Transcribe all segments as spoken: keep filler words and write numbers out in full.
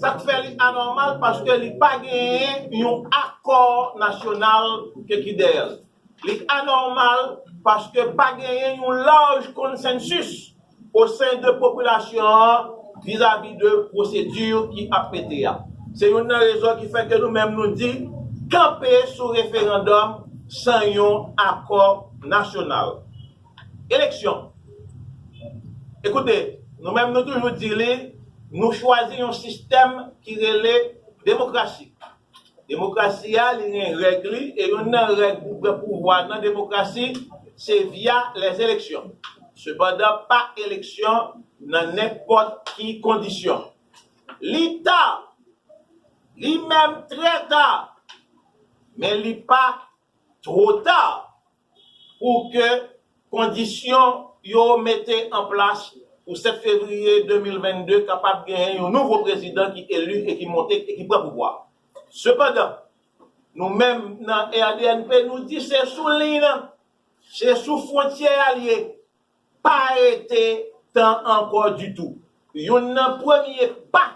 Sa k fè li anòmal, paske li pa genyen yon akò nasyonal ke ki dèyè l. Li anòmal paske pa genyen yon laj konsansis o sen de popilasyon an vizavi de pwosedi ki ap mete a. Se youn nan rezon ki fè ke nou menm nou di kanpe sou referandòm san yon akò nasyonal. Eleksyon. Ekoute, nou menm nou toujou di li, nou chwazi yon sistèm ki rele demokrasi. Demokrasi a, li gen règ li, e youn nan règ pou pran pouvwa nan demokrasi, se via les élections. Sepandan, pa eleksyon nan nenpòt ki kondisyon. Li ta, li menm trè ta, men li pa two ta pou ke kondisyon yo mete an plas pou sèt fevriye de mil vennde kapab genyen yon nouvo prezidan ki eli e ki monte e ki pran pouvwa. Sepandan, nou menm nan R D N P, nou di se sou liy nan, se sou fwontyè a l ye, pa rete tan ankò ditou. Youn nan premye pa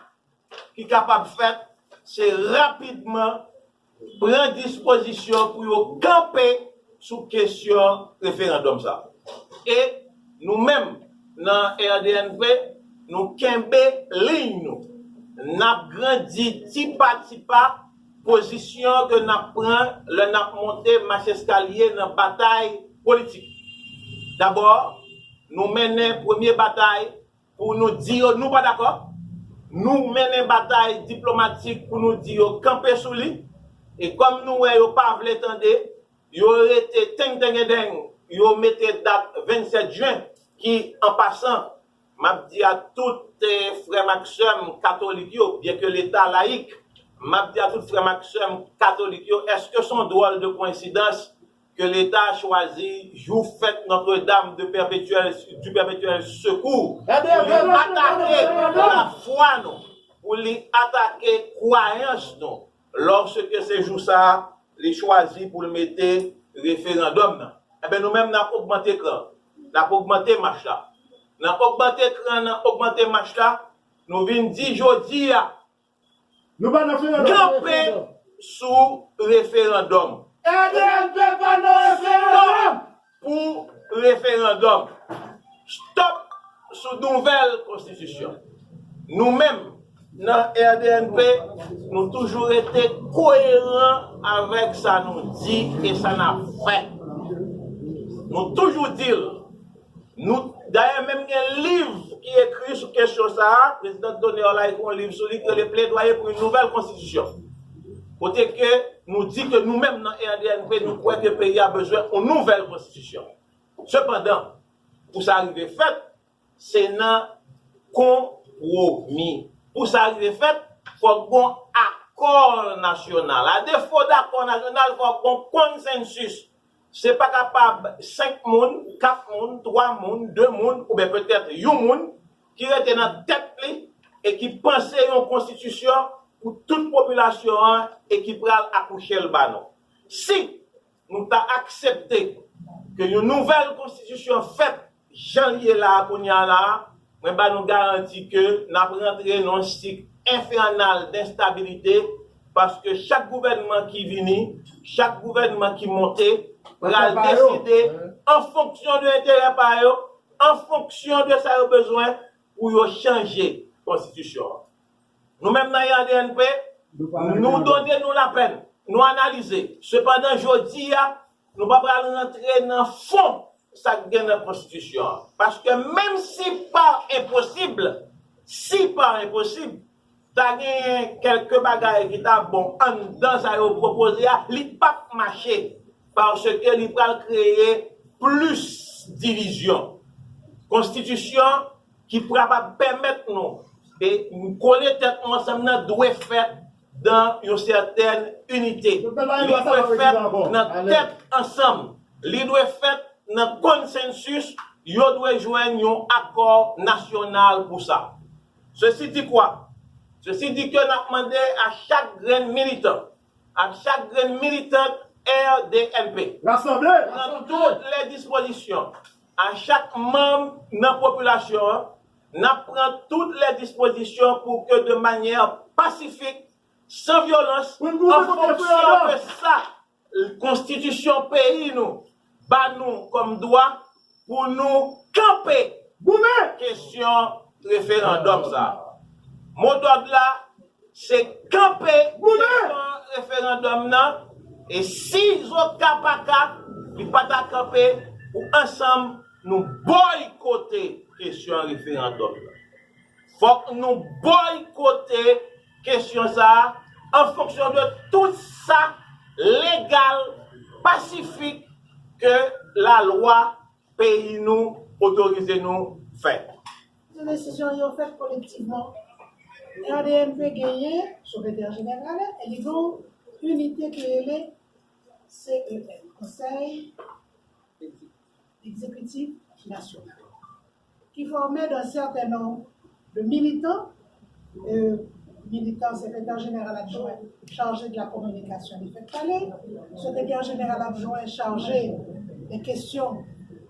ki kapab fèt, se rapidman pran dispozisyon pou yo kanpe sou kesyon referandòm sa. E nou menm, nan R D N P, nou kenbe liy nou. N ap grandi ti pa ti pa pozisyon ke n ap pran lè n ap monte mach eskalye nan batay politik. Dabò, nou mennen premye batay pou nou di yo nou pa dakò. Nou mennen batay diplomatik pou nou di yo kanpe sou li. E kòm nou wè yo pa vle tande, yo rete tengtengendeng, yo mete dat vennsèt jen, ki, an pasan, m ap di a tout, eh, frè m ak sè m katolik yo, byenke Leta layik, m ap di a tout frè m ak sè m katolik yo, èske se yon dwòl de koyensidans ke Leta chwazi jou fèt Notre-Dame de Perpétuel, du Perpétuel Secours pou li atake lafwa nou, pou li atake kwayans nou, lòske se jou sa a, li chwazi pou l mete referandòm nan? Enben, nou menm, n ap ogmante kran. N ap ogmante mach la. Nan ogmante kran, nan ogmante mach la, nou vin di jodi a, kanpe sou referandòm. R D N P pa nan referandòm. Pou referandòm. Stop sou nouvèl konstitisyon. Nou menm, nan R D N P, nou toujou rete koyeran avèk sa nou di e sa n ap fè. Nou toujou di l. Nou, dayè, menm gen liv ki ekri sou kesyon sa a. Prezidan Tonè la ekri yon liv sou li ki rele Plaidoyer pour une nouvelle constitution. Kote ke nou di ke nou menm nan R D N P, nou kwè ke peyi a bezwen yon nouvèl konstitisyon. Sepandan, pou sa rive fèt, se nan konpwomi. Pou sa rive fèt, fòk gon akò nasyonal. A defo dakò nasyonal, fòk gon konsansis. Se pa kapab senk moun, kat moun, twa moun, de moun, oubyen petèt yon moun ki rete nan tèt li e ki panse yon konstitisyon pou tout popilasyon an e ki pral akouche l ba nou. Si nou ta aksepte ke yon nouvèl konstitisyon fèt jan l ye la a kounye a la a, mwen ba nou garanti ke n ap rantre nan yon sik enfènal d enstabilite, paske chak gouvènman ki vini, chak gouvènman ki monte, pral deside an fonksyon de enterè pa yo, an fonksyon de sa yo bezwen pou yo chanje konstitisyon an. Nou menm nan R D N P, nou donne nou lapèn, nou analize. Sepandan, jodi a, nou pa pral rantre nan fon sa k gen nan konstitisyon an. Paske menm si pa enposib, si pa enposib, ta genyen kèlke bagay ki ta bon anndan sa yo pwopoze a, li p ap mache, paske li pral kreye plis divizyon. Konstitisyon ki kapab pèmèt nou e kole tèt nou ansanm nan dwe fèt dan yon sètèn inite. Li dwe fèt nan tèt ansanm. Li dwe fèt nan konsansis. Yo dwe jwenn yon akò nasyonal pou sa. Sesi di kwa? Sesi di ke n ap mande a chak grenn militan, a chak grenn militant R D N P, pran tout lè dispozisyon, a chak manm nan popilasyon an, N ap pran tout lè dispozisyon pou ke de manyè pasifik, san vyolans, an fonksyon de sa konstitisyon peyi nou ba nou kòm dwa pou nou kanpe kesyon referandòm sa. Modòd la se kanpe kesyon referandòm nan, e si zoka pa ka, li pa ta kanpe, pou ansanm nou boykote kesyon referandòm nan. Fòk nou boykote kesyon sa a an fonksyon de tout sa legal, pasifik ke lalwa peyi nou otorize nou fè. Tout desizyon yo fèt kolektivman. R D N P genyen sekretè jeneral e li gen yon inite ki rele C E N, Konsèy Egzekitif Nasyonal, ki fòme d'un certain nombre de militants, euh, militan, sekretè jeneral adjwen chaje de la kominikasyon, li fèk pale, sekretè jeneral adjwen chaje de kesyon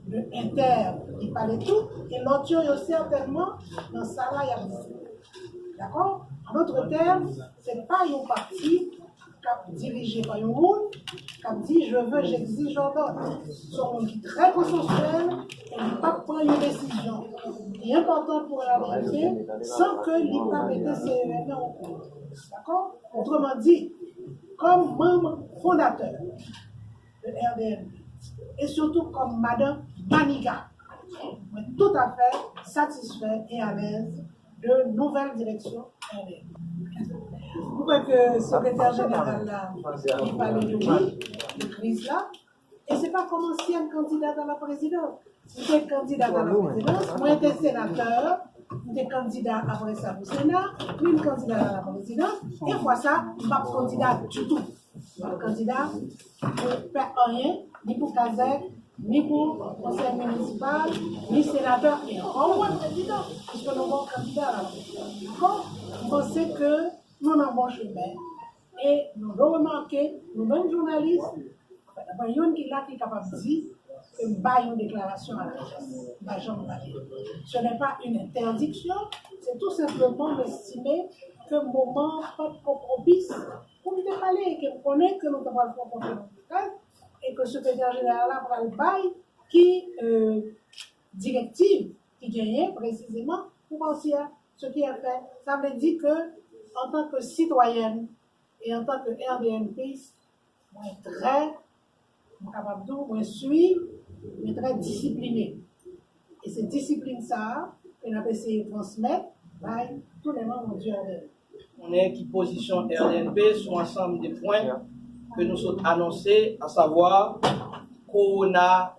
de entèn, li pale tou, e lòt yo, yo sètènman nan sa la, y ap diskite. Dakò? An dòt tèm, se pa yon pati k ap dirije pa yon moun k ap di, je veux, j'exige, j'ordonne. Se yon moun ki trè konsansyèl e li p ap pran yon desizyon ki enpòtan pou R D N P san ke li pa mete C E N nan okouran. Dakò? Otreman di, kòm manm fondatè de R D N P e sitou kòm madanm Maniga, mwen toutafè satisfè e alèz de nouvèl direksyon R D N P. Mwen kwè ke sekretè jeneral la, li pale de wi, de kriz la. E se pa kòm ansyèn kandidat a la prezidans. Mwen te kandidat a la prezidans, mwen te senatè, mwen te kandida apre sa pou Sena, mwen kandidat a la prezidans, e fwa sa, m p ap kandida ditou. M p ap kandida pou fè anyen, ni pou kazèk, ni pou konsèy minisipal, ni senatè, e ankò mwen prezidan, piske nou pa kandida la. Dakò? M panse ke nou nan bon chemen. E nou dwe remake, nou menm jounalis, anfen, pa youn ki la ki kapab di ke m bay yon deklarasyon a la près. M pa janm pale. Ce n'est pas une interdiction, c'est tout simplement m estime ke moman an pa t ko pwopis pou m te pale e ke m konnen ke nou ta pral fè yon konferans de près e ke sekretè jeneral la pral bay ki, euh, direktiv ki genyen presizeman pou pati a. Ce qui est fait, sa vle di ke antanke sitwayèn e antanke R D N P, mwen trè, mwen kapab di w, mwen swi, mwen trè disipline. E se disiplin sa a ke n ap eseye transmèt bay tou lè manm du R D N P. Konnen ki pozisyon R D N P sou ansanm de pwen ke nou sot anonse, asavwa kowona,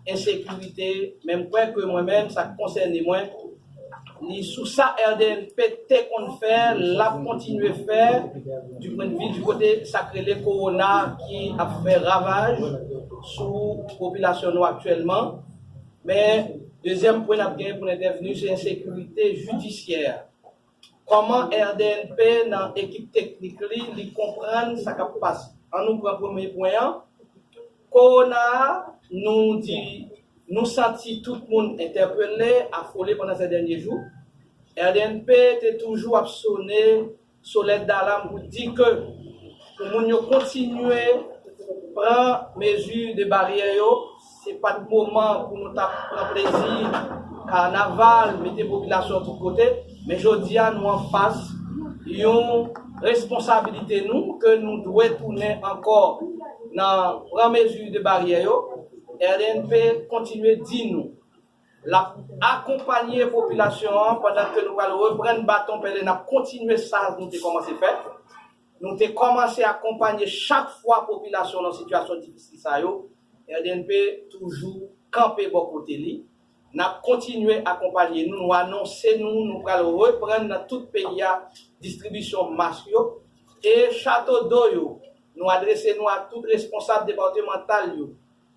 ensekirite, men m kwè ke mwen menm, sa k konsène mwen, li sou sa R D N P te konn fè, l ap kontinye fè, du point de vue du kote sa k rele kowona ki ap fè ravaj sou popilasyon nou aktyèlman. Men, dezyèm pwen n ap gen pou n entèvni, se ensekirite jidisyè. Kòman R D N P nan ekip teknik li, li konprann sa k ap pase? An nou pran premye pwen an. Kowona a, nou di, nou santi tout moun entèpele, afole pandan sè dènye jou. R D N P te toujou ap sone sonèt dalam pou di ke pou moun yo kontinye pran mezi de baryè yo, se pa t moman pou nou t ap pran plezi, kanaval, mete popilasyon tout kote. Men jodi a, nou anfas yon responsabilite nou ke nou dwe tounen ankò nan pran mezi de baryè yo. R D N P kontinye di nou l ap akonpanye popilasyon an pandan ke nou pral reprann baton pèlen, n ap kontinye sa nou te kòmanse fè. Nou te kòmanse akonpanye chak fwa popilasyon nan sitiyasyon difisil sa yo. R D N P toujou kanpe bò kote li. N ap kontinye akonpanye nou. Nou anonse nou, nou pral reprann nan tout peyi a distribisyon mask yo e chato do yo. Nou adrese nou a tout responsab depatmantal yo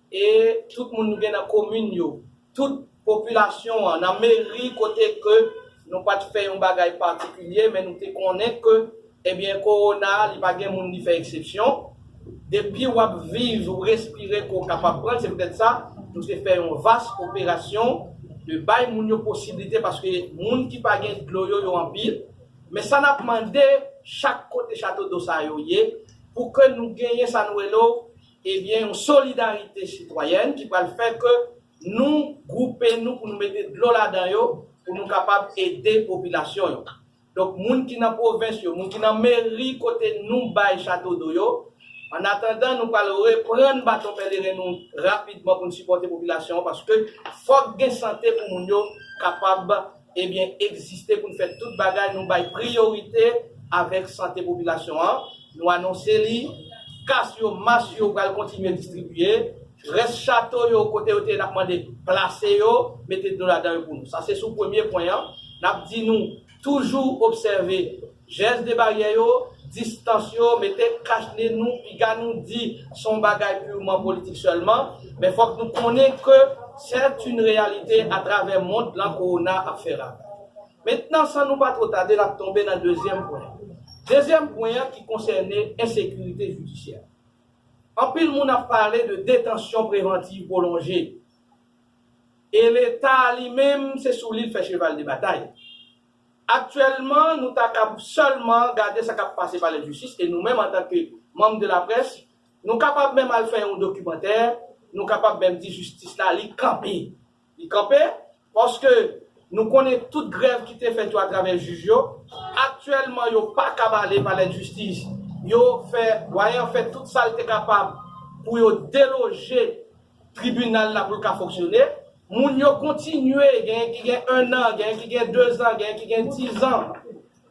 e tout moun nou gen nan komin yo, tout popilasyon an, nan meri kote ke nou pa t fè yon bagay patikilye, men nou te konnen ke, ebyen, kowona a, li pa gen moun li fè eksepsyon. Depi w ap viv, ou respire, ke w kapab pran l. Se poutèt sa, nou te fè yon vas operasyon de bay moun yo posiblite, paske moun ki pa gen dlo yo, yo anpil. Men sa n ap mande chak kote chato do sa yo ye, pou ke nou genyen sa nou rele, ebyen, yon solidarite sitwayèn ki pral fè ke nou gwoupe nou pou nou mete dlo ladan yo, pou nou kapab ede popilasyon yo. Donk, moun ki nan pwovens yo, moun ki nan meri kote nou bay chato do yo, an atandan, nou pral reprann baton pèleren nou rapidman pou n sipòte popilasyon an, paske fòk gen sante pou moun yo kapab, ebyen, egziste, pou n fè tout bagay, nou bay priyorite avèk sante popilasyon an. Nou anonse li, kas yo, mas yo pral kontinye distribiye. Rès chato yo, kote yo te ye, n ap mande plase yo, mete dlo ladan yo pou nou. Sa se sou premye pwen an. N ap di nou toujou obsève jès de baryè yo, distans yo, mete kach ne nou, piga nou di se yon bagay pirman politik sèlman, men fòk nou konnen ke c'est une réalité atravè mond lan kowona ap fè ravaj. Mentnan, san nou pa twò tade, n ap tonbe nan dezyèm pwen. Dezyèm pwen an ki konsène ensekirite jidisyè. Anpil moun ap pale de detansyon prevantiv pwolonje. E Leta li menm, se sou li l fè cheval de batay. Aktyèlman, nou ta kab sèlman gade sa k ap pase palè jistis, e nou menm, antanke manm de laprès, nou kapab menm al fè yon dokimantè, nou kapab menm di jistis la, li kanpe. Li kanpe, paske nou konnen tout grèv ki te fèt yo atravè jij yo. Aktyèlman, yo pa kab ale palè jistis. Yo fè, dwayen an fè tout sa l te kapab pou yo deloje tribinal la pou l ka fonksyone. Moun yo kontinye, genyen ki gen en an, genyen ki gen de zan, genyen ki gen diz an.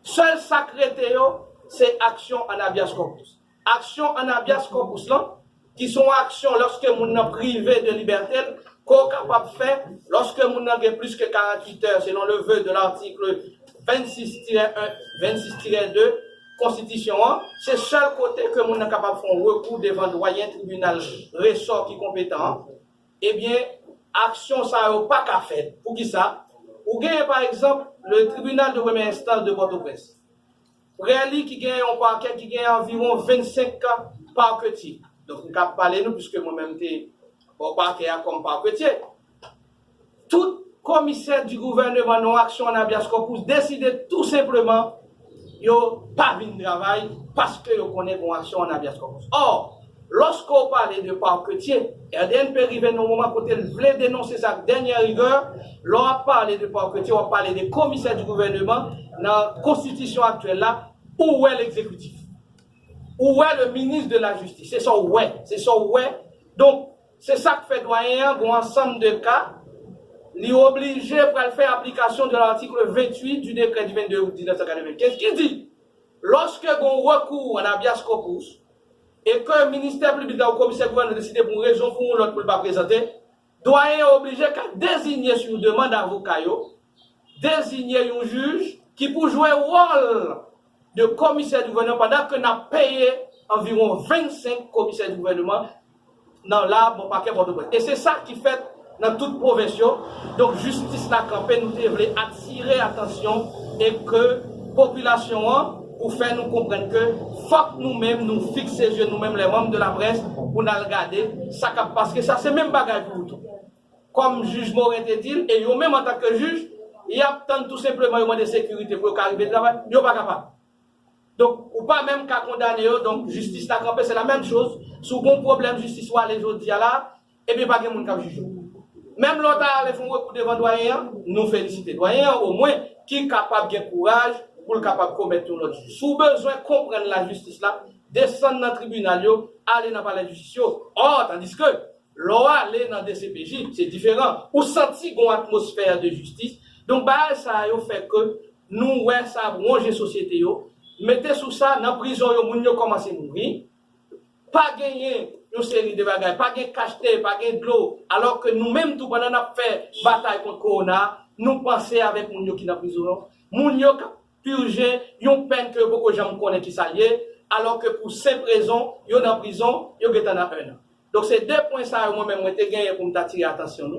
Sèl sa k rete yo, se aksyon an habeas corpus. Aksyon an habeas corpus lan, ki se yon aksyon lòske moun nan prive de libète l, ke w kapab fè lòske moun nan gen plis ke karanntuit è, selon le vœu de l'article vingt-six tiret un, vingt-six tiret deux Konstitisyon an, se sèl kote ke moun nan kapab fè yon rekou devan dwayen tribinal resò ki konpetan an. Ebyen, aksyon sa yo pa ka fèt. Poukisa? Ou genyen, pa egzanp, le tribunal de première instance de Pòtoprens. Prè li ki gen yon pakè ki gen anviwon vennsenk paketye. Donk, m ka pale nou, piske mwen menm te bò pakè a kòm paketye. Tout komisè di gouvèneman nan aksyon an habeas corpus deside tou senpleman yo pa vin travay paske yo konnen gen yon aksyon an habeas corpus. Or, lòske w pale de paketye, R D N P rive nan yon moman kote l vle denonse sa ak dènyè rigè. Lè w ap pale de paketye, w ap pale de komisè di gouvèneman nan konstitisyon aktyèl la, ou wè legzekitif. Ou wè le minis de la jistis. Se sa w wè. Se sa w wè. Donk, se sa k fè dwayen an, gen yon ansanm de ka, li oblije pral fè aplikasyon de l'article vingt-huit du décret du vingt-deux août dix-neuf cent quatre-vingt-quinze ki di, lòske gen yon rekou an habeas corpus, e ke ministè piblik la ou komisè gouvènman deside pou yon rezon pou yon lòt pou l pa prezante, dwayen an oblije ka deziye sou demann avoka yo, deziye yon jij ki pou jwe wòl de komisè di gouvènman pandan ke n ap peye anviwon vennsenk komisè di gouvènman nan la bò pakè Pòtoprens. E se sa ki fèt nan tout pwovens yo. Donk, jistis la kanpe, nou te vle atire atansyon e ke popilasyon an pou fè nou konprann ke fòk nou menm nou fikse zye nou menm, les membres de la presse, pou n al gade sa k ap pase. Paske sa se menm bagay pou ou tou. Kòm jij Morin te di l, e yo menm antanke jij, y ap tann tou senpleman yo mande sekirite pou yo ka rive travay, yo pa kapab. Donk, ou pa menm ka kondane yo, donk jistis la kanpe, se la menm choz. Si w gen yon pwoblèm jistis ou ale jodi a la, ebyen pa gen moun k ap jije w. Menm lè w ta ale fè yon rekou devan dwayen an, nou felisite dwayen an, omwen, ki kapab gen kouraj pou l kapab komèt yon lòt jij. Si w bezwen konprann lajistis la, desann nan tribinal yo, ale nan palè jistis yo. Or, tandiske, lè w ale nan D C P J, se diferan. Ou santi gen yon atmosfè de jistis. Donk, bagay sa yo fè ke nou wè sa ap wonje sosyete yo. Mete sou sa, nan prizon yo, moun yo kòmanse mouri. Pa genyen yon seri de bagay, pa gen kachne, pa gen dlo. Alò ke nou menm tou, pandan n ap fè batay kont kowona, nou panse avèk moun yo ki nan prizon yo. Moun yo k ap pije yon pèn ke yo poko janm konnen ki sa l ye, alò ke pou senp rezon, yo nan prizon, yo gentan nan en an. Donk, se de pwen sa yo mwen menm mwen te genyen pou m ta tire atansyon nou.